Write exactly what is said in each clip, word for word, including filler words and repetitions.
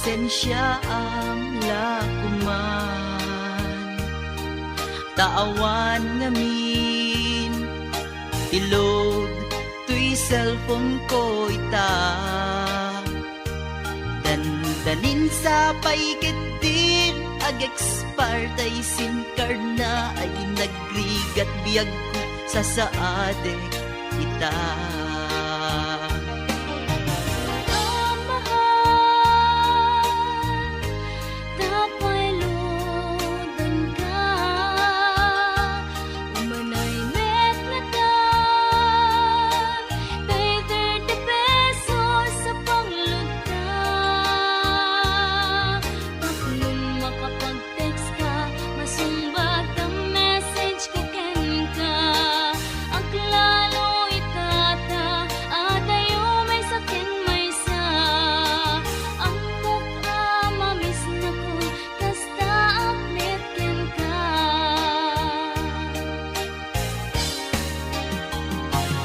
Siaam la koman ta awan ngamin ti load toy cellphone ko ita. Dandanin sa pay ketdin ag-expire tay SIM card na ay nagrigat biagko sasaadek ita. Amahal, tapay loadenka. Umanay met nga tag-, tay thirty pesos a pangloadta. Tapno makapag-text ka, masumbag ta message ko kenka. Aglalo ita ta adayo maysa ken maysa. Ammok a mamisnakon kasta ak met kenka.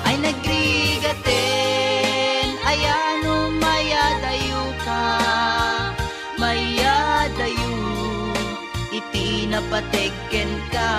Ay nagrigaten, ayano mayadayo ka, mayadayo iti napateg kenka.